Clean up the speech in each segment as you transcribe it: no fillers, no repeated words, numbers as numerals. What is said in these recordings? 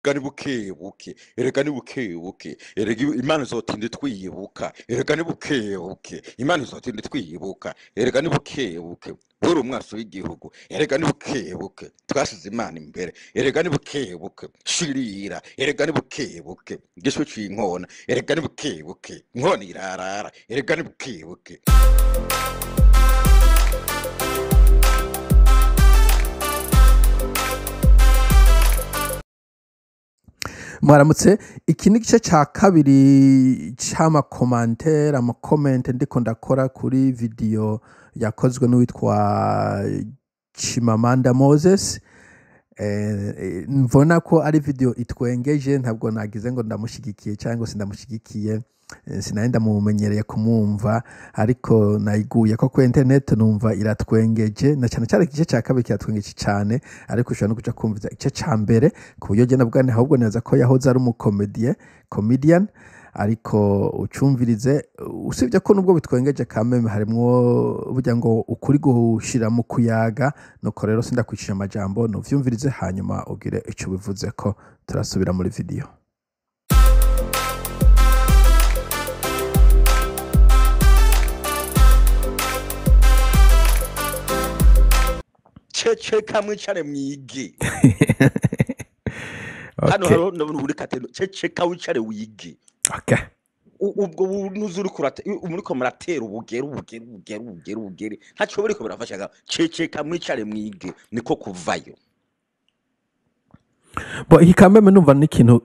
Erega ni buke buke, erega ni buke buke, erega Imana izotinda twiyibuka, erega ni buke buke, Imana izotinda twiyibuka, erega ni buke buke, buri umwaso w'igihugu, erega ni buke buke, twasize Imana imbere, erega ni buke buke, shirira, erega ni buke buke, igishwi c'inkona, erega ni buke buke, inkona irarara, erega ni buke buke. Mwaramutse. Iki ni igice ca kabiri c'ama commentaires, ama comments ndiko ndakora kuri video yakozwe n'uwitwa Chimamanda Moses. Mbona ko ari video itwengeje. Ntabwo nagize ngo ndamushigikiye cyangwa sindamushigikiye. Sinari ndamumenyereye kumwumva, ariko nayiguye ko ku internet, numva iratwengeje, na cyane cyane igice cya kabiri kiratwengeje cyane, ariko ushobora no kuja kumviza igice ca mbere ku buryo jye nabwo ahubwo nibaza ko yahoze ari umu comédien, comedian, ariko ucumvirize. Usibye ko nubwo bitwengeje kameme, harimwo burya ngo ukuri gushira mu kuyaga. Nuko rero sindakwicisha amajambo, nuvyumvirize hanyuma ugire ico bivuze ko turasubira muri video. Ceceka mwicare mwige hano. Hariho ndabona uri katendo, ceceka wicare wige. Ubwo bunuzi uriko muriko muratera ubugere, ubugere, ubugere, ubugere, ubugere, ntaco buriko burafasha. Ceceka mwicare mwige, niko kuvayo. Bo iki kameme numva ni ikintu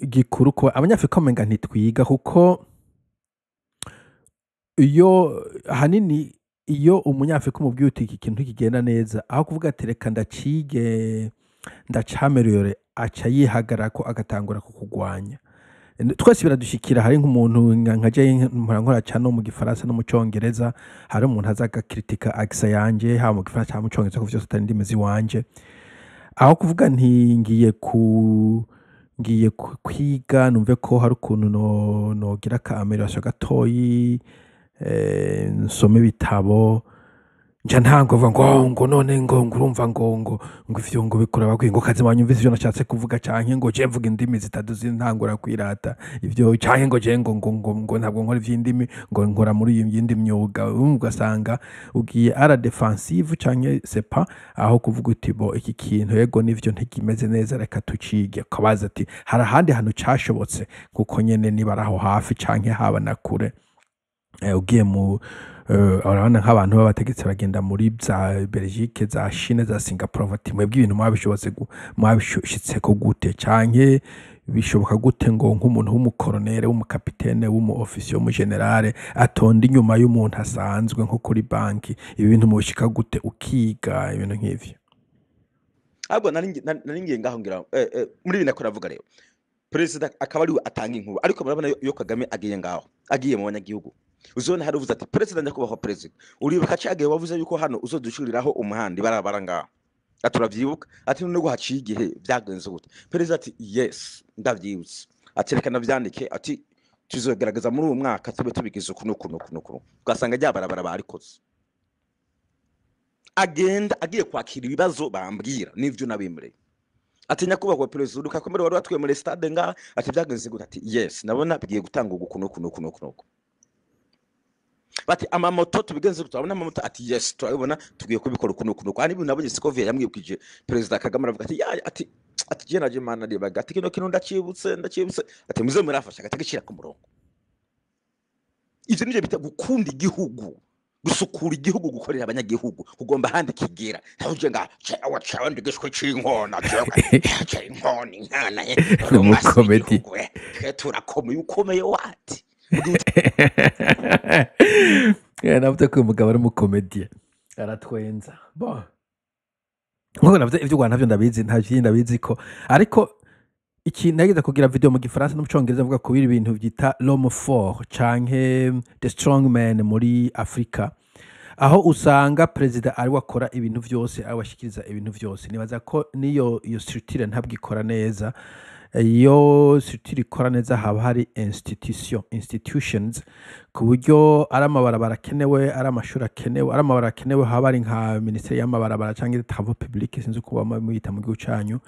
gikuru ko Abanyafrika umenga ntitwiga, kuko iyo ahanini iyo Umunyafrika umubwiye uti iki kintu ntikigenda neza, aho kuvuga ati reka ndacige ndacaméliore, aca yihagarara ko agatangura kukugwanya. Twese biradushikira. Hari nk'umuntu nka jewe mpora nkora cano mu Gifaransa no mu Congereza, hari umuntu aza agakritika accent yanje, haba mu Gifaransa canke mu Congereza, ko vyose atari indimi ziwanje. Aho kuvuga nti ngiye kwiga numve ko hari ukuntu no nogira ka amélioration gatoyi, nsome ibitabo, nca ntangwa kuvuga ngo none ngo urumva ngo ivyo ngo bikora bakwiye ngo kazima wanyumvise ivyo nashatse kuvuga, canke ngo je mvuga indimi zitatu zintangura kwirata ivyo, canke ngo je ngo ntabwo nkora ivy'indimi, ngo nkora muri iyi yindi myuga. Urumva ugasanga ugiye à la défensive canke c'est pas, aho kuvuga uti bo iki kintu yego nivyo ntikimeze neza, reka tucige, ukabaza ati hari ahandi hantu cashobotse, kuko nyene niba ari aho hafi canke haba na kure. Ugiye mu urabona nk'abantu b'abategetsi bagenda muri za Belgique, za Chine, za Singapore, bati mwebwe ibintu mwabishobotse mwabishitseko gute, canke bishoboka gute ngo nk'umuntu w'umukoronere, w'umukapitene, w'umu officier, w'umugenerale atonda inyuma y'umuntu asanzwe nko kuri banki? Ibi bintu mubishika gute? Ukiga ibintu nk'ivyo. Ahubwo nari ngiye ngaho ngira muri ibi nako navuga rero, perezida akaba ariwe atanga inkuru, ariko murabona iyo Kagame agiye ngaho, agiye mu banyagihugu, uzobona hari uvuze ati perezida, nyakubahwa perezida, uribuka cagihe wavuze yuko hano uzodushiriraho umuhanda, ibarabara ngaho? Ati uravyibuka? Ati none haciye igihe, vyagenze gute? Perezida ati yes, ndavyibutse. Ati reka navyandike. Ati tuzogerageza muri uwo mwaka tube tubigize uku n'uku n'uku n'uku. Ugasanga rya barabara barikoze. Agenda agiye kwakira ibibazo, bambwira n'ivyo nabemereye. Ati nyakubahwa perezida, uruka ko mbere wari watwemereye stade ngaha. Ati byagenze gute? Ati yes, nabona bigiye gutanga uku n'uku n'uku n'uku n'uku. Bati amamoto tubigenze gute? Turabona amamoto. Ati yes, turabibona, tugiye kubikora uku n'uku n'uku. Kandi ibintu nabonye Sikovia yamwibwije perezida Kagame, aravuga ati ya ati je naje mana rebaga, ati kino kintu ndacibutse, ndacibutse. Ati muze murafasha gatagishira ku murongo. Ivyo nivyo bita gukunda igihugu, gusukura igihugu, gukorera abanyagihugu, kugomba ahandi kigera. Ntuje nga cewe cewe ndigishwe c'inkona, cewe ce inkona inkana. Ni umu comédie. Twe turakomeye. Ukomeye wati? Navuze ko uyu mugabo ari umu comédien, aratwenza. Bon, nkuko navuze, ivyo Rwanda navyo ndabizi, nta vyindi ndabizi ko, ariko iki nageze kugira video mu Gifaransa no mu Congereza mvuga ku biri bintu vyita l'homme fort canke the strong man muri Afrika, aho usanga perezida ari we akora ibintu vyose, ari we ashikiriza ibintu vyose. Nibaza ko niyo iyo structure ntabwo ikora neza. Iyo structure ikora neza haba hari institutions, ku buryo ari amabarabara akenewe, ari amashuri akenewe, ari amabarabara akenewe, haba hari nka minisiteri y'amabarabara canke travaux publics, sinzi uko bama muyita mu gihugu canyu.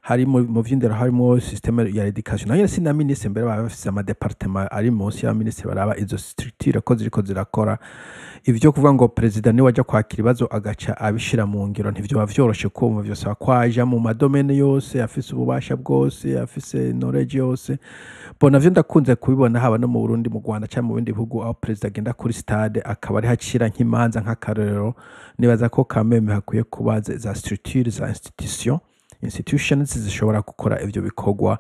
Hari mu vy'indero, harimo système ya éducation, nayo si na ministre mbere, baba bafise ama département ari munsi ya ministre baraba izo structure ko ziriko zirakora. Ivyo kuvuga ngo perezida niwe aja kwakira ibibazo agaca abishira mu ngiro, ntivyoba vyoroshe kumva. Vyosaba ko aja mu ma domaines yose, afise ububasha bwose, afise knowledge yose. Bon, navyo ndakunze kubibona haba no mu Burundi, mu Rwanda canke mu bindi bihugu, aho perezida agenda kuri stade akaba ariho acira nk'imanza nk'akarorero. Nibaza ko kameme hakwiye kuba za structure, za institutions zishobora gukora ivyo bikorwa,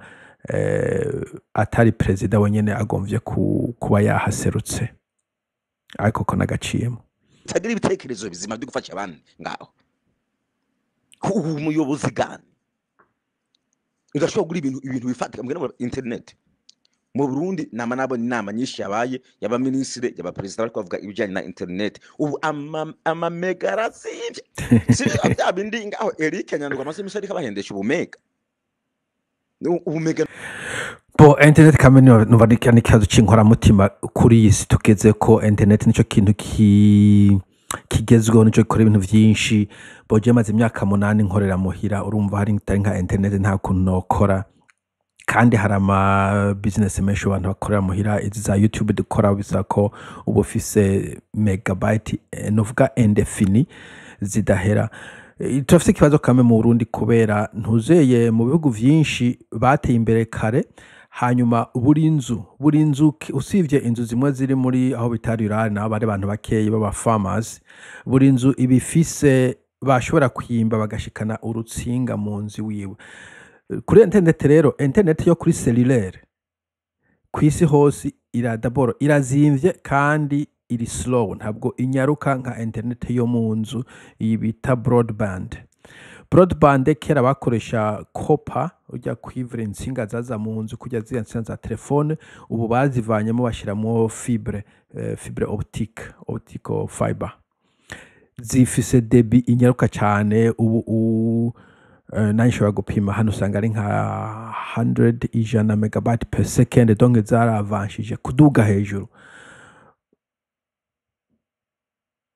atari perezida wenyene agomvye kuba yahaserutse, ariko ko nagaciyemo. Tagira ibitekerezo bizima byo gufasha abandi ngaho. Ubu umuyobozi gani udashobora kugura ibintu bifatika mbwira ngo internet mu Burundi? Nama nabona inama nyinshi yabaye y'abaminisitiri, y'abaperezida, bariko bavuga ibijyanye na internet. Ubu amamega arazimvye, si bya bindi ngaho Eric Nyandwi amaze imisi ariko abahendesha ubumega, ubumega. Bon, internet kamwe numva ari ikibazo c'inkoramutima kuri iyi si tugeze ko. Internet nico kintu kigezweho, nico gikora ibintu vyinshi. Bon, je maze imyaka 8 nkorera muhira, urumva hari itari nka internet nta kuntu nokora. Kandi hari ama business menshi abantu bakorera muhira. Izi za YouTube dukora bisaba ko uba ufise megabyte, novuga indéfini, zidahera. Turafise ikibazo kamwe mu Burundi kubera ntuzeye mu bihugu vyinshi bateye imbere kare, hanyuma buri nzu usivye inzu zimwe ziri muri aho bita rural, nabo bari abantu bakeyi b'aba farmers, buri nzu iba ifise bashobora kwimba bagashikana urutsinga mu nzu iwiwe. Kuri internet rero, internet yo kuri cellulaire kw'isi hose ira d'abord irazimvye kandi iri slow, ntabwo inyaruka nka internet yo mu nzu, iyi bita broadband. Broadband kera bakoresha copper, urya cuivre, intsinga zaza mu nzu kurya ziriya ntsinga za telefone. Ubu bazivanyemo bashiramwo fibre, fibre optique, optical fiber, zifise débit inyaruka cane. Ubu nanje nshobora gupima hano usanga ari nka 100, 100 megabyte per second, donc zaravanshije kuduga hejuru.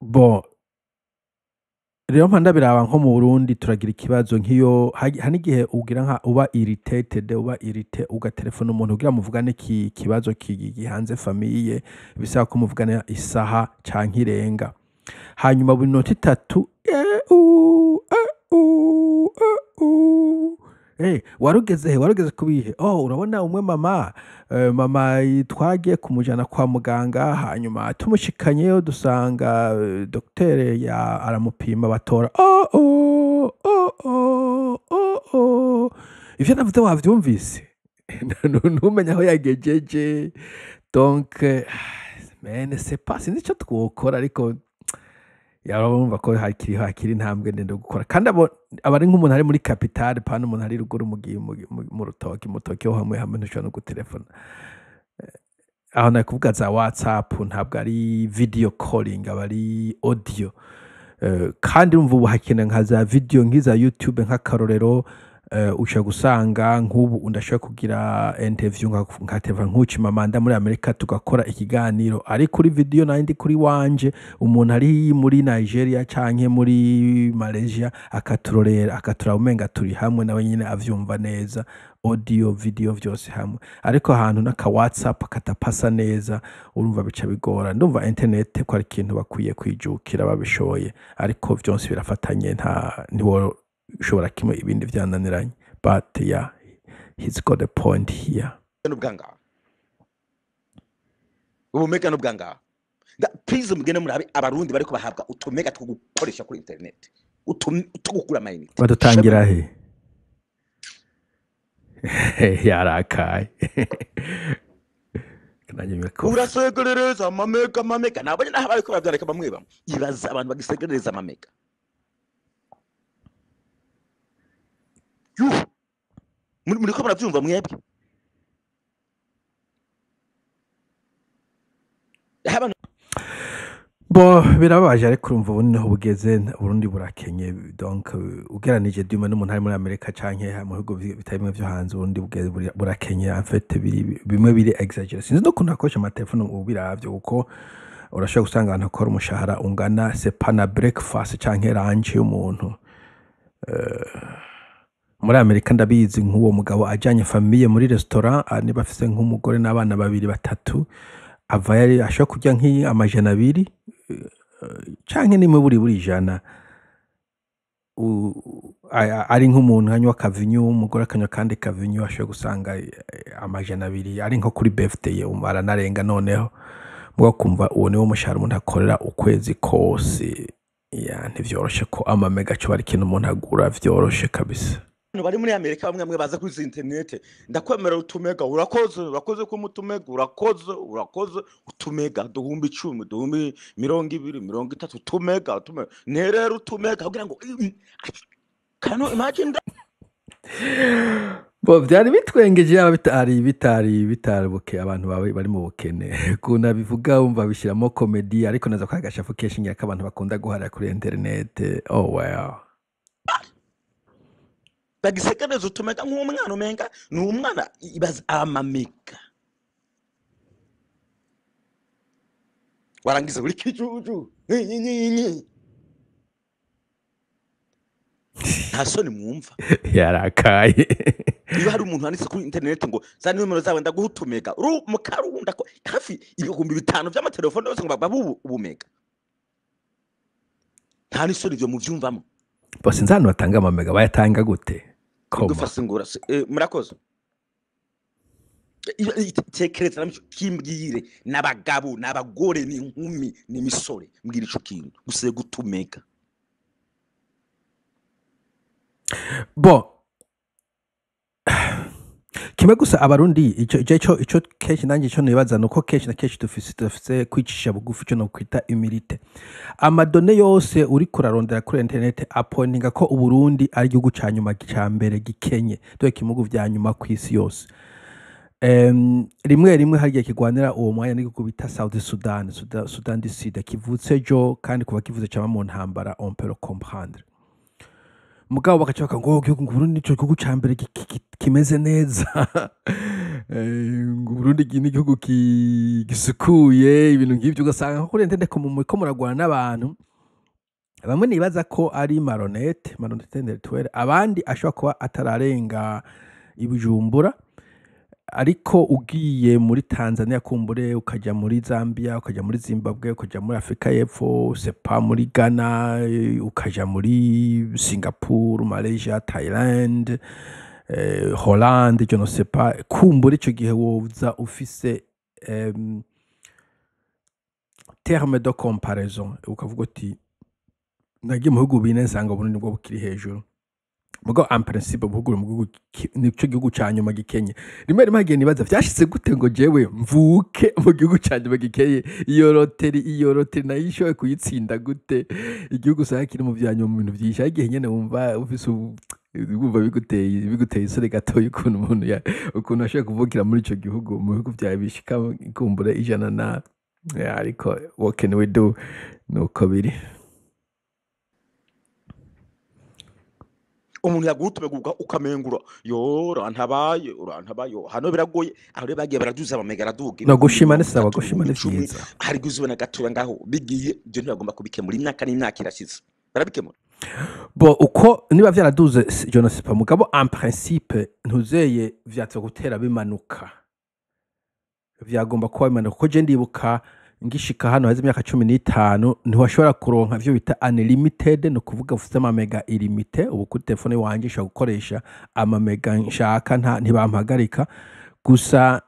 Bon, rero mpa ndabiraba nko mu Burundi turagira ikibazo nk'iyo hari n'igihe ugira nka uba irritated, uba irrité, ugatelefona umuntu kugira muvugane ikibazo gihanze famille, bisaba ko muvugana isaha canke irenga, hanyuma buri minota 3 u, u, u. Warugeze he? Warugeze kubihe? Oh, urabona umwe mama, mama twagiye kumujana kwa muganga, hanyuma tumushikanyeyo dusanga docteur ya aramupima batora oh, oh, oh, oh, oh, oh. Ivyo navuze wavyumvise? Ntumenye aho yagejeje. Donc mais c'est pas, sinzi ico twokora, ariko yarumva ko hakiri intambwe ndende yo gukora. Kandi abo aba ari nk'umuntu ari muri capitale, pana umuntu ari ruguru mu rutoki. Mu rutoki ho hamwe hamwe ntushobora no gutelefona. Aho nari kuvuga za WhatsApp, ntabwo ari video calling, aba ari audio. Kandi urumva ubu hakenewe nka za video nk'iza YouTube nk'akarorero. Ushobora gusanga nk'ubu ndashobora kugira interview nka telefone nk'ucimamanda muri Amerika, tugakora ikiganiro ari kuri video nanje ndi kuri wanje, umuntu ari muri Nigeria canke muri Malaysia akaturorera, akaturaba umenga turi hamwe nawe nyene, avyumva neza, audio, video vyose hamwe. Ariko ahantu n'aka WhatsApp katapasa neza, urumva bica bigora. Ndumva internet ko ari ikintu bakwiye kwijukira babishoboye, ariko vyose birafatanye, nta ntiwoshobora kimwe ibindi vyananiranye. But yeah, he's got a point here. N'ubwangaha, ubumega n'ubwangaha. Please mugende murabe abarundi bariko bahabwa utumega two gukoresha kuri internet, two kugura amayinite. Badutangira he? Yarakaye nanjye mikofi. Urasegerereza amamega, amamega nabonye naho bariko baravyandika bamwe bamwe. Ibaza abantu bagisegerereza amamega. Yuh, muriko muravyumva mwebwe? Aho abantu Bo birababaje, ariko urumva ubu niho bugeze. Burundi burakenye, donc ugeranije duma n'umuntu ari muri Amerika canke mu bihugu bitari bimwe vyo hanze, Uburundi burakenye en fait, biri bimwe biri exagéré. Sinzi n'ukuntu bakoresha amatelefone ubu biravye, kuko urashobora gusanga abantu bakora umushahara ungana, c'est pas na breakfast canke lunch y'umuntu. Muri Amerika ndabizi, nk'uwo mugabo ajanye famille muri restaurant, niba afise nk'umugore n'abana babiri batatu, ava yari ashobora kurya nk'amajana 2 canke nimwe buri 100. Ari nk'umuntu anywa akavinyu, umugore akanywa akandi kavinyu, ashobora gusanga amajana 2 ari nko kuri birthday aranarenga. Noneho mugabo kumva uwo niwo mushahara umuntu akorera ukwezi kose, ya ntivyoroshe ko amamega coba ari ikintu umuntu agura vyoroshe kabisa. Abantu bari muri Amerika bamwe bamwe baza kuri izi interinete, ndakwemera utumega, urakoze, urakoze ko mutumega, urakoze, urakoze, utumega 10,000, 20,000, 30,000, utumega, utumega, nterera utumega kugira ngo, can you imagine that? Bo vyari bitwengeje, yaba bitari buke abantu bawe bari mu bukene. Ukuntu abivuga wumva bishyiramo comedy, ariko naza ko agashafu kenshi ngira ko abantu bakunda guharira kuri internet. Oh well. Bagisekereza utumega nk'umwana, umenga ni umwana. Ibaza amamega, warangiza uri kijuju. Nyi, nyi, nyi, nyi. Nta soni mwumva? Yarakaye. Iyo hari umuntu wanditse kuri interineti ngo za nimero zawe ndaguha utumega, uru mu Karunda ko hafi 5000 by'amatelefone yose ngo babe ubumega, nta n'isoni ivyo muvyumvamo? Bo sinzi ahantu batanga amamega, bayatanga gute koma? Dufase ngura murakoze. Tekereza namwe, kimbwire, n'abagabo n'abagore n'inkumi n'imisore, mbwira ico kintu gusiye gutumega. Bo kimwe gusa, Abarundi ico kenshi nanjye ico nibaza nuko kenshi na kenshi dufise kwicisha bugufi, ico nokwita humilité. Ama données yose uriko urarondera kuri internet apointinga ko Uburundi ari igihugu ca nyuma, ca mbere gikenye, dore ikimugu vya nyuma kw'isi yose. Rimwe rimwe hari igihe kigwanira uwo mwanya n'igihugu bita South Sudan, Sudan du Sud, kivutse ejo kandi kuva kivuze cama mu ntambara, on peut le comprendre. Mugabo bagaca bakavuga ngo igihugu, ngo Burundi nico gihugu ca mbere kimeze neza, ngo Burundi ni igihugu gisukuye, ibintu nk'ivyo. Ugasanga nko kuri internet ko muriko muragwana n'abantu bamwe nibaza ko ari malhonnête, malhonnête intellectuel, abandi ashobora kuba atararenga i Bujumbura. Ariko ugiye muri Tanzania kumbure, ukaja muri Zambia, ukaja muri Zimbabwe, ukaja muri Afrika y'Epfo, sepa muri Ghana, ukaja muri Singapore, Malaysia, Thailand, Hollande, je ne sais pas, kumbure ico gihe woza ufise terme de comparaison, ukavuga uti nagiye mu bihugu bine nsanga Uburundi nibwo bukiri hejuru. Mugabo en principe ubuhugu mu gihugu nico gihugu ca nyuma gikenye. Rimwe rimwe hagiye nibaza vyashitse gute ngo jewe mvuke mu gihugu ca nyuma gikenye. Iyo loterie nayo ishoboye kuyitsinda gute, igihugu usanga kiri mu vya nyuma mu bintu vyinshi? Ariko igihe nyene wumva ufise wumva biguteye isoni gatoya ukuntu umuntu ukuntu ashoboye kuvukira muri ico gihugu, mu bihugu vyawe bishika kumbure 100 na ya, ariko what can we do, nuko biri. Umuntu yagutumega ukamengura yo urantabaye, urantabaye hano biragoye. Aho rero bagiye baraduza amamega, araduga No ibihumbi gushima ni mirongo sawa itatu, gushima ibihumbi ni icumi vyiza. Hari guzibona gatoya ngaho bigiye, ibyo ntibagomba kubikemura. Imyaka n'imyaka irashize barabikemura. Bo uko niba vyaraduze je ne sais pas, mugabo en principe ntuzeye vyatse gutera bimanuka, vyagomba kuba bimanuka, kuko je ndibuka ngishika hano haze imyaka 15 ntiwashobora kuronka ivyo bita unlimited, ni ukuvuga ufite amamega illimité. Ubu kuri telefone wanje nshobora gukoresha amamega nshaka, nta ntibampagarika, gusa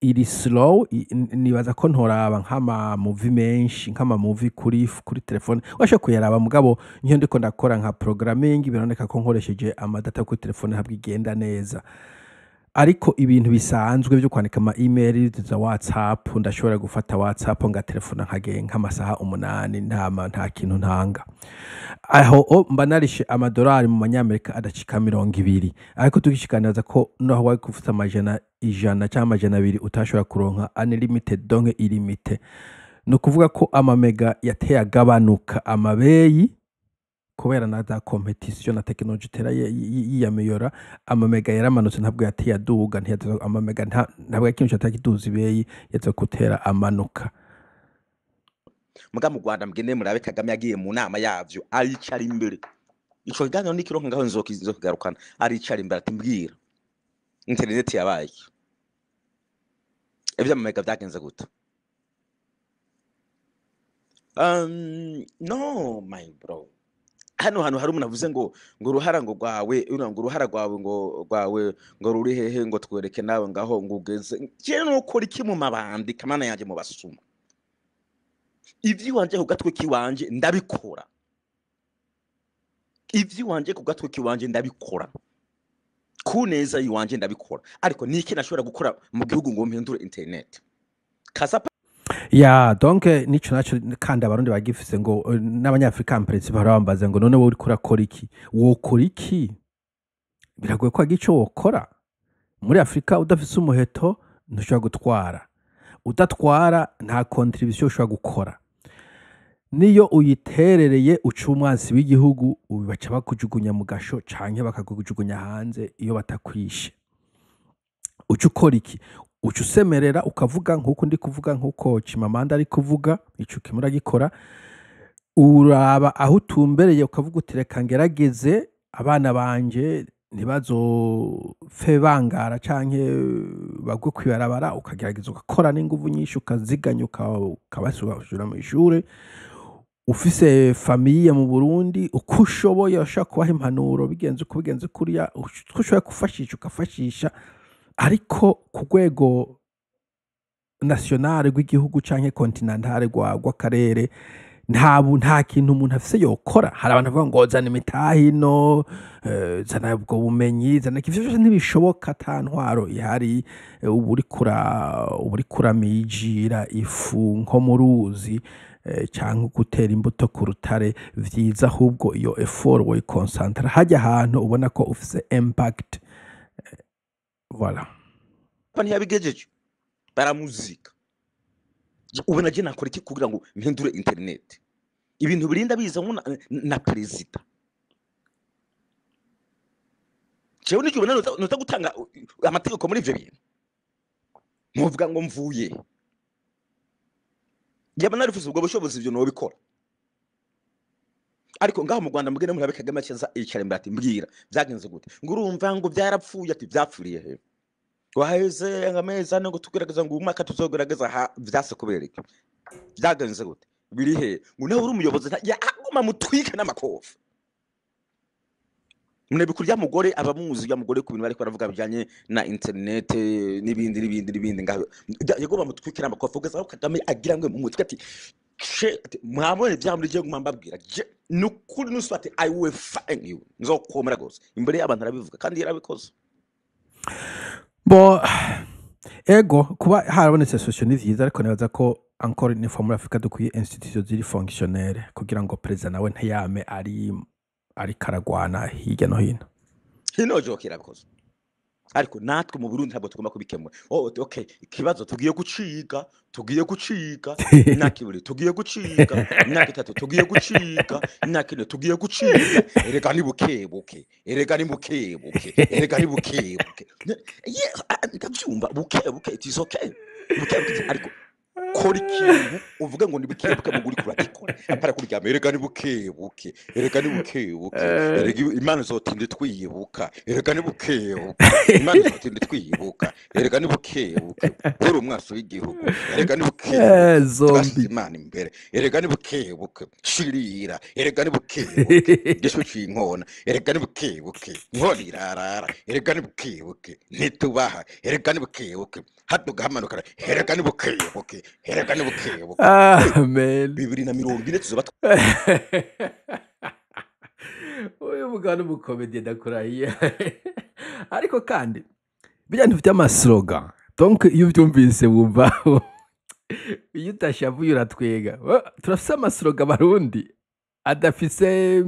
iri slow. Nibaza ko ntoraba nk'ama movie menshi, nk'ama movie kuri telefone washoboye kuyaraba, mugabo nk'iyo ndiko ndakora nka programming bironeka ko nkoresheje amadata kuri telefone ntabwo igenda neza. Ariko ibintu bisanzwe byo kwandika ama email za WhatsApp, ndashobora gufata WhatsApp ngatelefona nkage nk'amasaha 8 nta kintu ntanga. Aho mba narishe amadolari mu manyamerika adashika 20. Ariko tugishikaniriza ko naho wari gufata 100 cyangwa 200 utashobora kuronka unlimited, donc illimité. Ni ukuvuga ko amamega yateye agabanuka amabeyi kubera na za compétition na technologie itera yiyamiyora. Amamega yaramanutse, ntabwo yateye aduga, amamega ntabwo ikintu cyateye kiduza ibeyi, yaza gutera amanuka. Muga mu Rwanda, mugende murabe Kagame yagiye mu nama yavyo, aricara imbere. Ico kiganiro nikironka ngaho, nzokigarukana. Aricara imbere ati: "Mbwira, interineti yabaye iki? Ivy'amamega vyagenze gute?" No my bro, hano hantu hari umuntu avuze ngo uruhara ngo rwawe, ngo uruhara rwawe ngo rwawe ngo ruri hehe, ngo twereke nawe ngaho ngo ugeze. Jewe nukora iki mu mabandi kamana yanje, mu basuma? Ivy'iwanje ku gatwe kiwanje ndabikora, ivy'iwanje ku gatwe kiwanje ndabikora, ku neza yiwanje ndabikora, ariko niki nashobora gukora mu gihugu ngo mpindure internet kasa? Ya, donc nico naco kandi Abarundi bagifise ngo n'Abanyafrika en principe bahora bambaza ngo: "None wowe uriko urakora iki? Wokora iki?" Biragoye ko hagira ico wokora muri Afurika udafise umuheto. Ntushobora gutwara, udatwara nta contribution ushobora gukora. Niyo uyiterereye, uca umwansi w'igihugu, baca bakujugunya mu gasho canke bakakujugunya hanze iyo batakwishe. Uca ukora iki? Uca usemerera, ukavuga nk'uko ndi kuvuga, nk'uko Chimamanda ari kuvuga. Ico kimwe uragikora, uraba aho utumbereye, ukavuga uti: "Reka ngerageze abana banje ntibazopfe bangara canke bagwe kw'ibarabara." Ukagerageza ugakora n'inguvu nyinshi, ukaziganya, ukabasubira mw'ishure. Ufise famille mu Burundi, uko ushoboye urashobora kubaha impanuro: bigenze uku, bigenze kuriya. Utwo ushoboye gufashisha ugafashisha, ariko ku rwego national rw'igihugu canke continental rw'akarere, nta kintu umuntu afise yokora. Hari abantu bavuga ngo: "Zana imitahe ino, zana ubwo bumenyi, zana iki." Ivyo vyose ntibishoboka ata ntwaro ihari. Uba uriko uramijira ifu nko mu ruzi canke gutera imbuto ku rutare. Vyiza ahubwo iyo effort woyiconcentra harya hantu ubona ko ufise impact. Voilà. Ntiyabigejeje, baramuzika. Ubona je nakora iki kugira ngo mpindure internet? Ibintu birinda biza nko na perezida. Jewe nijye ubona noza gutanga amategeko muri ivyo bintu, ntuvuga ngo mvuye yaba narifise ubwo bushobozi, ivyo nobikora. Ariko ngaho mu Rwanda, mugende murabe Kagame akiza, yicara imbere ati: "Mbwira, vyagenze gute?" Ngo urumva ngo vyarapfuye. Ati: "Vyapfuriye he?" Ngo haheze amezi 4 ngo tugerageza, ngo uyu mwaka tuzogerageza. Ha vyase kubera iki? Vyagenze gute? Biri he? Ngo nawe uri umuyobozi, ya aguma mutwike n'amakofi. Murebe kurya mugore, abamuzi urya mugore ku bintu bariko baravuga bijanye na internet n'ibindi n'ibindi n'ibindi ngaho, yagomba mutwike n'amakofi kugeza aho Kagame agira ngo mu mutwe ati she, ati: "Mwabonye vya muri je guma mbabwira je nukuri nusu." Ati: "I will find you, nzokomera gose imbere y'abantu." Arabivuga kandi yarabikoze. Bo, ego, kuba harabonetse solution ni vyiza, ariko nibaza ko encore une fois muri Afrika dukwiye institution ziri fonctionnelle kugira ngo perezida nawe ntiyame ari ariko aragwana hirya no hino. Hino joke irabikoze, ariko natwe mu Burundi ntabwo tugomba kubikemura. Oh, okay, ikibazo tugiye guciga, tugiye guciga imyaka 2, tugiye guciga imyaka 3, tugiye guciga imyaka 4, tugiye guciga. Erega ni buke buke, erega ni buke buke, erega ni buke buke. Yes, ndabyumva, buke buke, it is okay, buke buke, ariko kora ikintu uvuge ngo ni buke buke mu guri kuragikora, apara kuryama. Erega ni buke buke, erega ni buke buke, erega Imana izotinda twiyibuka, erega ni buke buke, Imana izotinda twiyibuka, erega ni buke buke, uri umwasi w'igihugu, erega ni buke buke, zombi. Twasize Imana imbere, erega ni buke buke, shirira, erega ni buke buke, gishu c'inkona, erega ni buke buke, inkona irarara, erega ni buke buke, ntitubaha, erega ni buke buke, haduga hamanukana, erega ni buke buke, erega ni buke buke. Ah man. 2040 tuzoba Uyu mugabo ni umukomediye, ndakurahiye. Ariko kandi birya bintu vy'amaslogan, donc iyo uvyumvise wumva iyo utashavuye uratwenga. Turafise amaslogan Abarundi adafise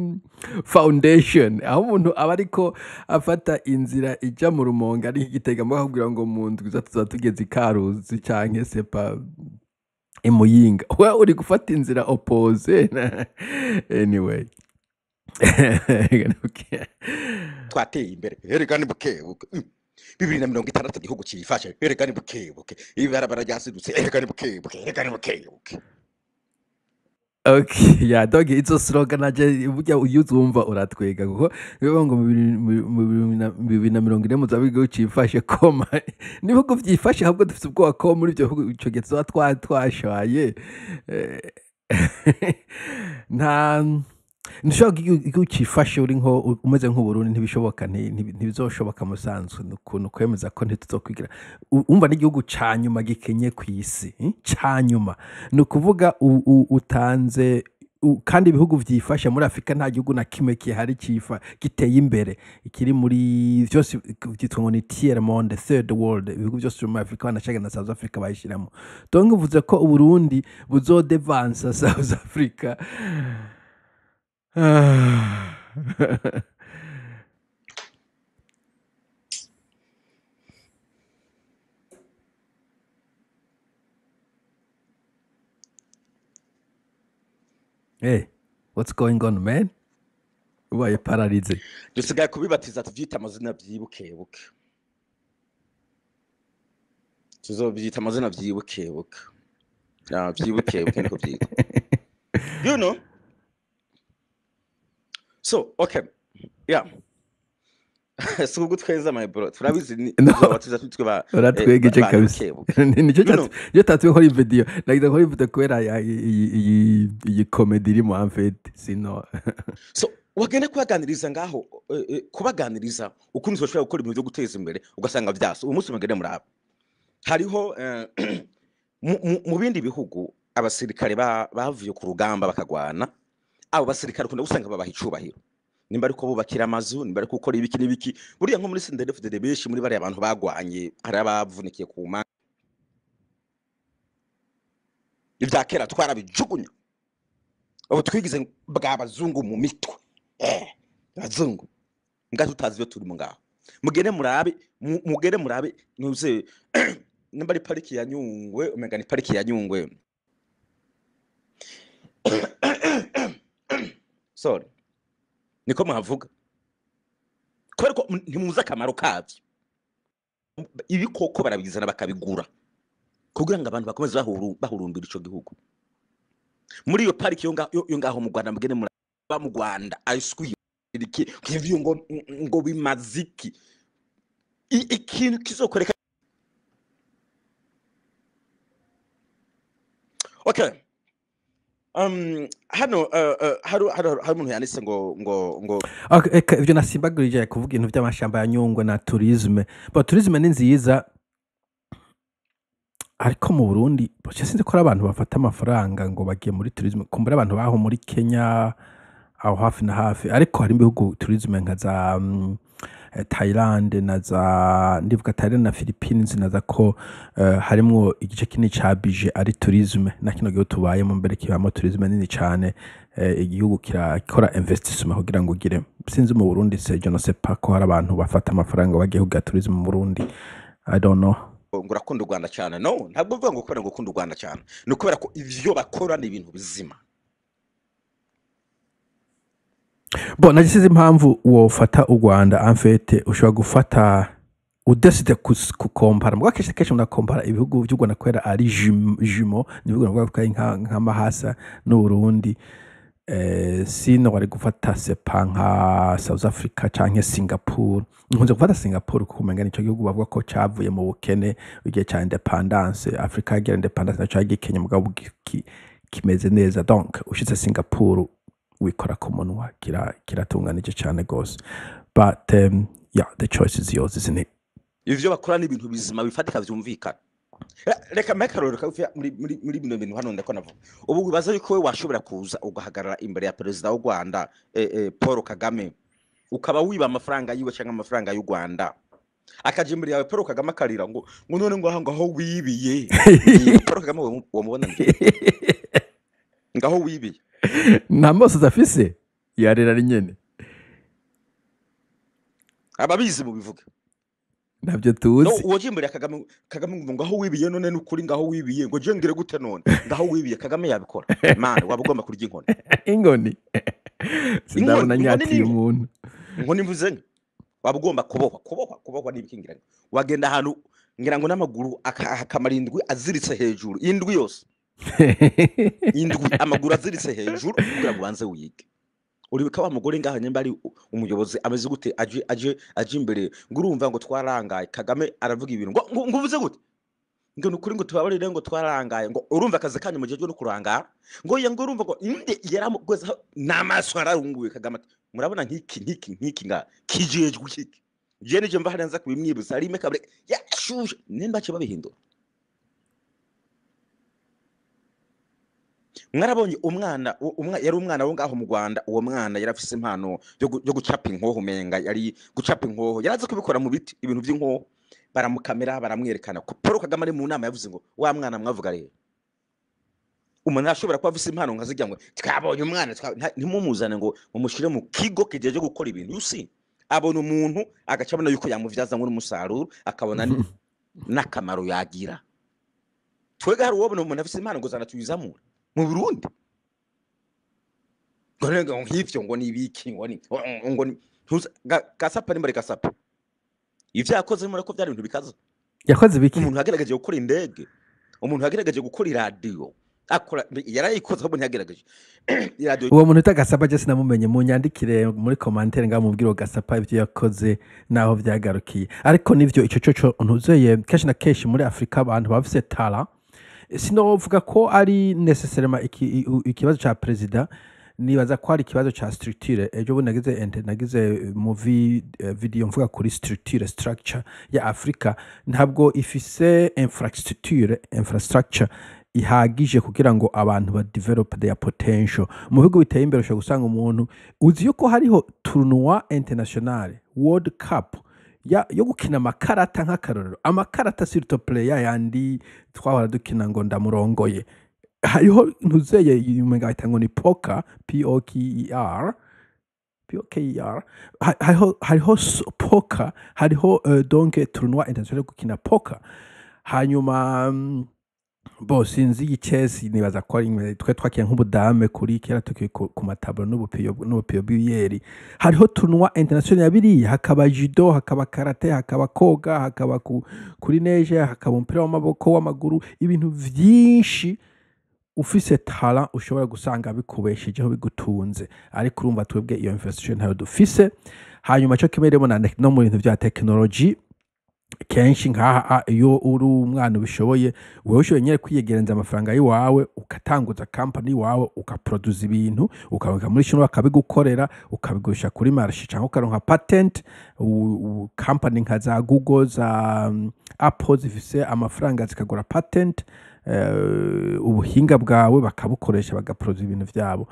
foundation, aho umuntu aba ariko afata inzira ija mu Rumonge ari nk'Igitega, mugabo akakubwira ngo mu ndwi iza tuzoba tugeze i Karusi canke sepa. Imuyinga we uri gufata inzira opposé. Anyway. Okay. Twateye imbere, erega ni buke buke. 2060 igihugu cyifashe, erega ni buke buke, ibarabara ryasidutse, erega ni buke buke, erega ni buke buke. Okay, yeah, donc izo slogan naje burya iyo uzumva uratwega, kuko bivuga ngo mu 2040 muzaba igihugu cifashe koma n'ibihugu vyifashe, ahubwo dufite ubwoba ko muri ivyo bihugu ico gihe tuzoba twashaye. Nta ntushobora kugira igihugu cifashe uri nko umeze nk'Uburundi, ntibishoboka, ntibizoshoboka musanzwe. Ni ukuntu kwemeza ko ntituzokwigira umva n'igihugu ca nyuma gikenye kw'isi, ca nyuma, ni ukuvuga utanze kandi ibihugu vyifashe muri Afurika nta gihugu na kimwe kihari cifa giteye imbere ikiri muri vyose vyitwa ngo ni tiers monde, third world. Ibihugu vyose vyo muri Afurika, banashaka na South Africa bayishiramo. Donc uvuze ko Uburundi buzodevansa South Africa. Ah. Hey, what's going on, man? Ubaye paralysé. Dusigaye kubibatiza, tuvyita amazina vyibukebuke, tuzovyita amazina vyibukebuke. Ah, vyibukebuke niko vyitwa. So okay, yeah, si ugutweza, my bro, turabizi ni No. tuzobatiza twitwe ba Uratwegeje ba kabisa. bukebuke. Nicyo You know cyatuma nkora iyi video, nagize nkora iyi video kubera iyi comedy irimo, en fait, sino So wagenda kubaganiriza ngaho, kubaganiriza ukuntu bashobora gukora ibintu byo guteza imbere, ugasanga vyase. Uyu munsi mugende muraba hariho mu bindi bihugu abasirikare bavuye ku rugamba bakagwana, abo basirikare ukunda gusanga babaha icubahiro, nimba ariko bubakira amazu, nimba ariko gukora ibiki n'ibiki. Buriya nko muri CNDD-FDD benshi muri bariya abantu bagwanye, hari abavunikiye ku ma ibya kera twarabijugunya, ubu twigize bwa bazungu mu mitwe, abazungu nga tutazi ibyo turimo ngaho. Mugende murabe, mugende murabe nuze nimba ari pariki ya Nyungwe, umenga ni pariki ya Nyungwe, sorry, niko muhavuga, kubera ko ntimuzi akamaro kabyo. Ibikoko barabizana bakabigura kugira ngo abantu bakomeze bahurumbira ico gihugu. Muri iyo pariki yo ngaho mu Rwanda, mugende muraba mu Rwanda ayiswi iki kivyo ngo bimaziki ikintu kizokoreka. Okay, hano hari umuntu yanditse ngo Okay, eka ivyo nasimbagurije kuvuga ibintu vy'amashamba ya Nyungwe na tourisme. Bo tourisme ni nziza, ariko mu Burundi bo sinzi ko ari abantu bafata amafaranga ngo bagiye muri tourisme, kumbura abantu baho muri Kenya aho hafi na hafi, ariko hari ibihugu tourisme nka za Thailand na za, ndivuga Thailand na Philippines, na za ko harimwo igice kinini ca budget ari tourisme. Na kino gihugu tubayemo mbere kibamo tourisme nini cane, igihugu kirakora investissement kugira ngo ugire. Sinzi mu Burundi, se je ne sais pas ko hari abantu bafata amafaranga bagiye kugira tourisme mu Burundi, I don't know. Ngo urakunda u Rwanda cyane. No, ntabwo mvuga ngo kubera ngo ukunda u Rwanda cyane, ni ukubera ko ivyo bakora ni ibintu bizima. Bon, nagisize impamvu wofata u Rwanda, en fait ushobora gufata udeside kukompara, mugabo kenshi kenshi munakompara ibihugu vy'u Rwanda kubera ari jumeau, ni ibihugu navuga ko ari nk'amahasa n'Uburundi. Sino wari gufata sepa nka South Africa canke Singapore. Nkunze gufata Singapore kuko umenga nico gihugu bavuga ko cavuye mu bukene igihe ca independence. Africa yagira independence naco yagikenye, mugabo kimeze neza. Donc ushitse Singapore wikora ku munwa, kiratunganije cane gose. But yeah, the choice is yours, isn't it? Ivyo bakora ni ibintu bizima bifatika vyumvikana. Reka mpe akarorero kagufi muri bino bintu hano ndako navuga. Ubu wibaza yuko wewe washobora kuza ugahagarara imbere ya perezida w'u Rwanda, Paul Kagame, ukaba wiba amafaranga yiwe canke amafaranga y'u Rwanda, akaja imbere yawe Paul Kagame akarira ngo none ngo aho ngaho wibiye. Paul Kagame wamubona nde? Ngaho wibiye. Nta maso afise, yarera ari nyene. Ababizi mubivuge. Ntabyo No tuzi. Uwo imbere ya Kagame, Kagame ngo ngaho wibiye none, nukuri ngaho wibiye, ngo je ngire gute none, ngaho wibiye. Kagame yabikora man, waba ugomba kurya inkoni. Inkoni sindabona. Inkoni, inkoni. Nyatiye Ni umuntu. Inkoni mvuze nka waba ugomba kubohwa, kubohwa, kubohwa n'ibikingira, wagenda ahantu ngira ngo n'amaguru akamara indwi aziritse hejuru, indwi yose, indwi, amaguru aziritse hejuru kugira ngo ubanze wige. Uribuka wa mugore ngaha, nyamba ari umuyobozi ameze gute, aje imbere ngo urumva ngo twarangaye. Kagame aravuga ibintu ngo uvuze gute, ngo ni ukuri ngo tubabarire, ngo twarangaye, ngo urumva akazi kanyu mugejwe no kurangara, ngo ya ngo urumva ngo inde yaramugweza n'amaso ararunguye. Kagame ati murabona nk'iki nk'iki nk'iki nga kijejwe iki, je nije mva hariya nza kubimwibutsa arime kabure yashuje nimba bace babihindura. Mwarabonye umwana yari umwana wo ngaho mu Rwanda. Uwo mwana yari afise impano yo gucapa inkoho, umenga yari gucapa inkoho, yarazi kubikora mu biti, ibintu by'inkoho. Baramukamera, baramwerekana ko Paul Kagame ari mu nama, yavuze ngo wa mwana mwavuga rero, umuntu ashobora kuba afise impano nka zirya, ngo twabonye umwana ntimumuzane ngo mumushire mu kigo kijeje gukora ibintu. You see, abona umuntu agaca abona yuko yamuvyazamwo n'umusaruro, akabona n'akamaro yagira. Twebwe hari uwobona umuntu afise impano ngo zana tuyizamure mu Burundi, ngo ngo nk'ivyo ngo ni ibiki, ngo ni Gasapa nimbare Gasapa ivyo yakoze murako ko byari ibintu bikaze. Yakoze biki? Umuntu yagerageje gukora indege, umuntu yagerageje gukora iradiyo, akora yarayikoze, ahubwo ntiyagerageje iradiyo. Uwo muntu uta Gasapa je sinamumenye, munyandikire muri commentaire ngaho mubwire uwo Gasapa ibyo yakoze naho vyagarukiye. Ariko nivyo, ico coco ntuzeye, kenshi na kenshi muri Afrika abantu bafise talent. Sinovuga ko ari nécessairement ikibazo ca perezida, nibaza ko ari ikibazo ca structure. Ejo bundi nagize movie, video mvuga kuri structure ya Afrika. Ntabwo ifise infrastructure ihagije kugira ngo abantu ba develop their potential. Mu bihugu biteye imbere ushobora gusanga umuntu uzi yuko hariho tournoi international, World Cup yo gukina amakarata, nk'akarorero amakarata, surtout player yandi twahora dukina ngo ndamurongoye. Hariho ntuzeye umenga bahita ngo ni poker, p o k e r, p o k e r. Hariho poker, hariho donc tournoi international yo gukina poker. Hanyuma bo sinzi iyi nibaza ko ari twe twakiye nk'ubudame kuri kera tukiri ku mataburo n'ubupiyo bw'ibiyeri. Hariho tournoi international ya biriya, hakaba judo, hakaba karate, hakaba koga, hakaba kuri neige, hakaba umupira w'amaboko, w'amaguru, ibintu vyinshi. Ufise talent ushobora gusanga bikubeshejeho, bigutunze. Ariko urumva twebwe iyo infrastructure ntayo dufise. Hanyuma cyo kimwe rero no mu bintu vya technology, kenshi nkaha iyo uri umwana ubishoboye, wewe ushoboye nyine kwiyegereza amafaranga y'iwawe, ugatanguza company iwawe, ugaproduza ibintu, ukabika muri shino bakabigukorera, ukabigurisha kuri marché cyangwa ukaronka patent. Company nka za Google, za Apple zifise amafaranga zikagura patent, ubuhinga bwawe bakabukoresha, bagaproduza ibintu vyabo,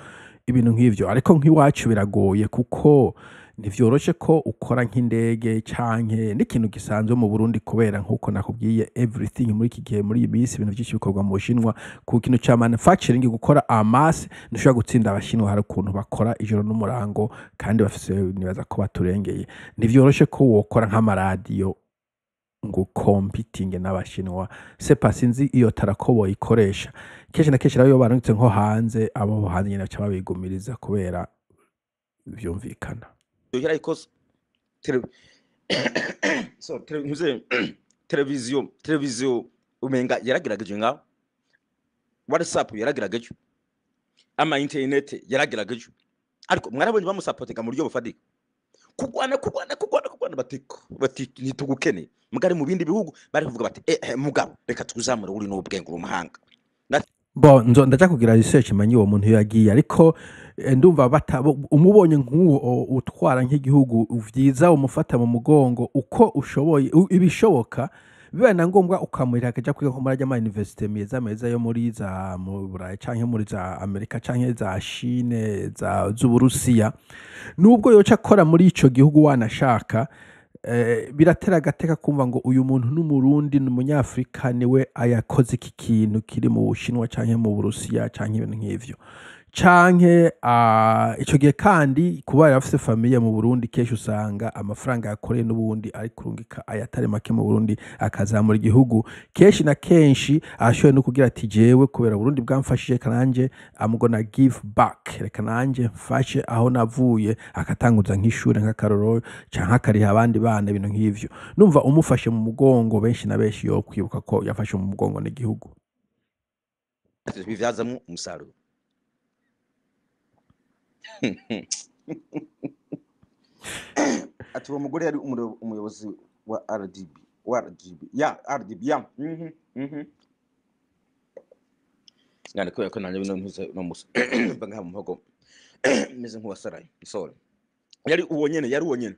ibintu nk'ivyo. Ariko nk'iwacu biragoye kuko ntivyoroshe ko ukora nk'indege canke n'ikintu gisanzwe mu Burundi, kubera nk'uko nakubwiye, everything muri iki gihe, muri iyi minsi, ibintu byinshi bikorwa mu Bushinwa. Ku kintu ca manufacturing, gukora amase, ntushobora gutsinda Abashinwa. Hari ukuntu bakora ijoro n'umurango kandi bafise, nibaza ko baturengeye. Ntivyoroshe ko wokora nk'amaradiyo ngo competing n'Abashinwa. Sepa sinzi iyo tarako boyikoresha. Kenshi na kenshi rero iyo barungitse nko hanze, abo hanze nyene baca babigumiriza kubera vyumvikana. Yarayikoze so ntuze televiziyo umenga yaragerageje ngaho, WhatsApp yaragerageje, ama internet yaragerageje, ariko mwarabonye bamusapotinga mu buryo bufatika, kurwana, kurwana, kurwana, kurwana, bati ntitugukeneye. Mugari mu bindi bihugu bari kuvuga bati mugabo reka tuzamure, uri n'ubwenge, uri umuhanga. Bo nzo ndaja kugira research menye uwo muntu iyo yagiye. Ariko ndumva umubonye nk'uwo utwara nk'igihugu, vyiza umufata mu mugongo uko ushoboye, ibishoboka, bibaye na ngombwa ukamurira akaja kwiga nko muri arya ma université meza meza yo muri za mu Burayi canke muri za Amerika canke za Chine, za z'Uburusiya. Nubwo yoca akora muri ico gihugu, wanashaka biratera agateka kumva ngo uyu muntu n'Umurundi, ni Umunyafrika, niwe ayakoze iki kintu kiri mu Bushinwa canke mu Burusiya canke ibintu nk'ivyo. Canke ico gihe kandi kuba yari afise famille mu Burundi, kenshi usanga amafaranga yakoreye n'ubundi ari kurungika ayatari make mu Burundi, akazamura igihugu. Kenshi na kenshi ashoboye no kugira ati: "Jewe kubera Burundi bwamfashije, reka nanje I'm gonna give back, reka nanje mfashe aho navuye", akatanguza nk'ishure nk'akarorero, canke akariha abandi bana, ibintu nk'ivyo. Numva umufashe mu mugongo, benshi na benshi yo kwibuka ko yafashe mu mugongo n'igihugu. Bivyazamwo umusaruro. Ati uwo mugore yari umuyobozi wa RDB, wa RDB ya RDB ya ngane, kubera ko nanjye bino ntuze no musa mba ngaha mu muhogo meze nk'uwasaraye. Sorry, yari uwo nyene, yari uwo nyene.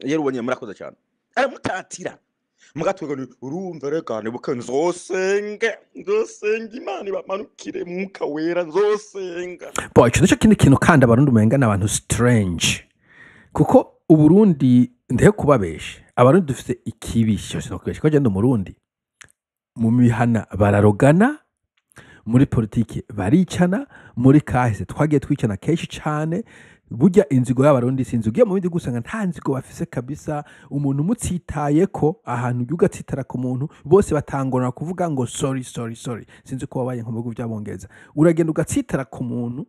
Yari uwo nyene. Murakoze cyane. Aramutatira mugatwega ni urumva: "Reka nibuke, nzosenge, nzosenga Imana ibamanukire Mwuka Wera, nzosenga." Bo ico nico kindi kintu kandi Abarundi umenga ni abantu strange, kuko Uburundi, ndehe kubabesha, Abarundi dufise ikibi cyose no kubesha ko genda Umurundi mu mihana bararogana, muri politike baricana, muri kahise twagiye twicana kenshi cane. Burya inzigo y'Abarundi sinzi, ugiye mu bindi gusanga nta nzigo bafise kabisa. Umuntu umutsitayeko ahantu ugiye ugatsitara ku muntu, bose batangorana kuvuga ngo "Sorry, sorry, sorry." Sinzi ko wabaye nko mu bihugu by'Abongereza, uragenda ugatsitara ku muntu,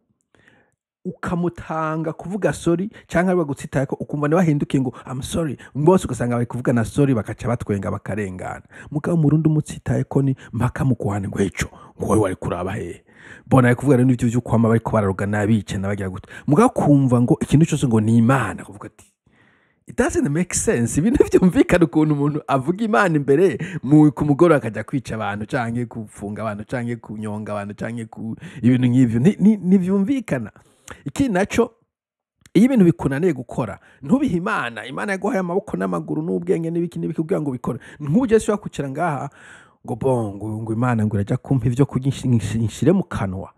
ukamutanga kuvuga sorry, cyangwa bagutsitaye ko ukumva ntibahindukiye ngo "I'm sorry", bose ugasanga bari kuvuga na sorry, bakaca batwenga bakarengana. Mugabo Umurundi umutsitaye ko ni mpaka mukuhane ngo ejo ngo wowe wari kuraba hehe. Bona ari kuvuga rero n'ivyo vy'ukwama bariko bararogana, bicana, bagira gute, mugabo kumva ngo ikintu cyose ngo ni Imana, kuvuga ati it doesn't make sense. Ibintu byumvikana ukuntu umuntu avuga Imana imbere mu ku mugoroba akajya kwica abantu, canke gufunga abantu, canke kunyonga abantu, canke ku ibintu nk'ivyo. Ntivyumvikana. Ikindi naco, iyo ibintu bikunaniye gukora, ntubihe Imana. Imana yaguhaye amaboko n'amaguru n'ubwenge n'ibiki n'ibiki kugira ngo ubikore. Nk'ubu jewe sinshobora kwicara ngaha ngo bon, ngo Imana ngo irajya kumpa ivyo kurya nshire mu kanwa.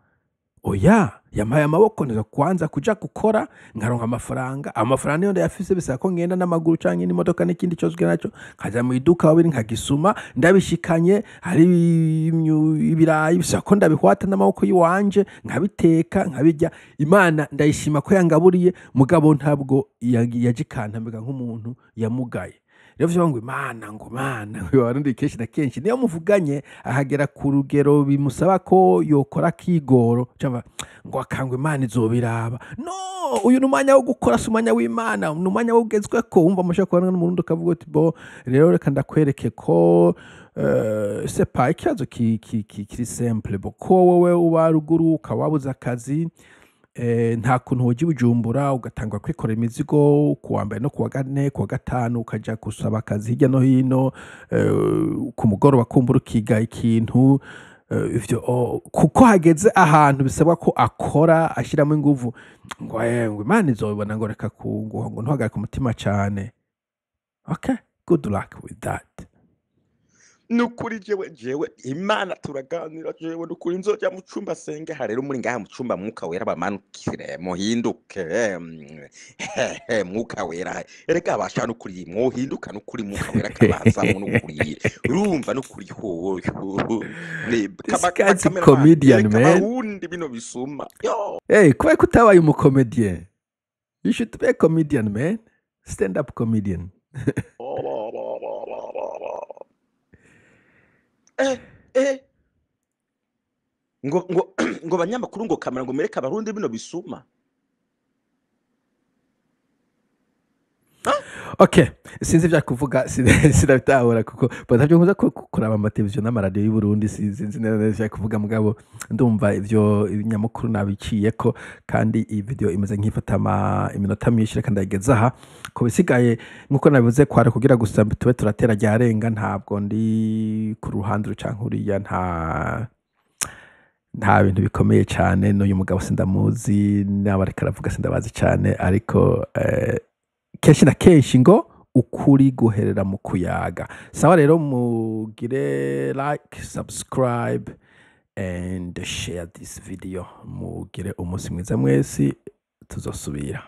Oya, yampaye amaboko, nza kwanza kuja gukora nkaronka amafaranga. Amafaranga niyo ndayafise, bisaba ko ngenda n'amaguru canke n'imodoka n'ikindi cyose ugenda naco, nkaja mu iduka babiri nkagisuma, ndabishikanye. Hari ibirayi bisaba ko ndabihwata n'amaboko yiwanje, nkabiteka, nkabirya. Imana ndayishima ko yangaburiye, mugabo ntabwo yaje ikantambika nk'umuntu yamugaye. Rero vyo ngo Imana, ngo Imana, ngo Abarundi kenshi na kenshi niyo muvuganye ahagera ku rugero bimusaba ko yokora akigoro cyangwa ngo akangwa Imana izobiraba. No uyu ni umwanya wo gukora, si umwanya w'Imana, ni umwanya wugezweko. Wumva mushaka kubona n'Umurundi ukavuga uti: "Bo rero reka ndakwereke ko c'est pas ikibazo kiri simple." Bo ko wowe uba ruguru ukaba wabuze akazi, nta kuntu woja i Bujumbura ugatangura kwikorera imizigo ku wa mbere no ku wa kane, ku wa gatanu ukaja gusaba akazi hirya no hino, ku mugoroba kumbura ukiga ikintu, ivyo kuko hageze ahantu bisabwa ko akora ashiramo inguvu, ngo ngo Imana izobibona, ngo reka kunguha, ngo ntuhagarike umutima cane. Okay, good luck with that. Nukuri jewe Imana turaganira. Jewe nukuri nzoja mu cumba senge. Ha rero muri ngaha mu cumba, Mwuka Wera bamanukire, muhinduke. Mwuka Wera erega abasha nukuri mwohinduka, nukuri Mwuka Wera kabazamwo nukuri. Urumva nukuri ho This guy's a comedian, man. Abarundi bino bisuma yo. Hey, kubera ko utabaye umucomedian. You should be a comedian, man. Stand up comedian. Ngo banyamakuru, ngo kamera, ngo mereke Abarundi bino bisuma. Okay, sinzi ibyo kuvuga, sinabitahura kuko batavyo nkuza kuraba amateleviziyo n'amaradiyo y'u Burundi, sinzi neza ivyo kuvuga, mugabo ndumva ivyo ibinyamakuru nabiciyeko. Kandi iyi video imeze nk'ifata iminota myinshi, reka ndayigeza aha. Ku bisigaye, nkuko nabivuze, kwari kugira gusa tube turatera ryarenga. Ntabwo ndi ku ruhande rucanke uriya, nta bintu bikomeye cyane. N'uyu mugabo sindamuzi, n'abo ariko aravuga sindabazi cyane, ariko kenshi na kenshi ngo ukuri guherera mu kuyaga. Sawa rero, mugire like, subscribe and share this video. Mugire umunsi mwiza mwese, tuzosubira.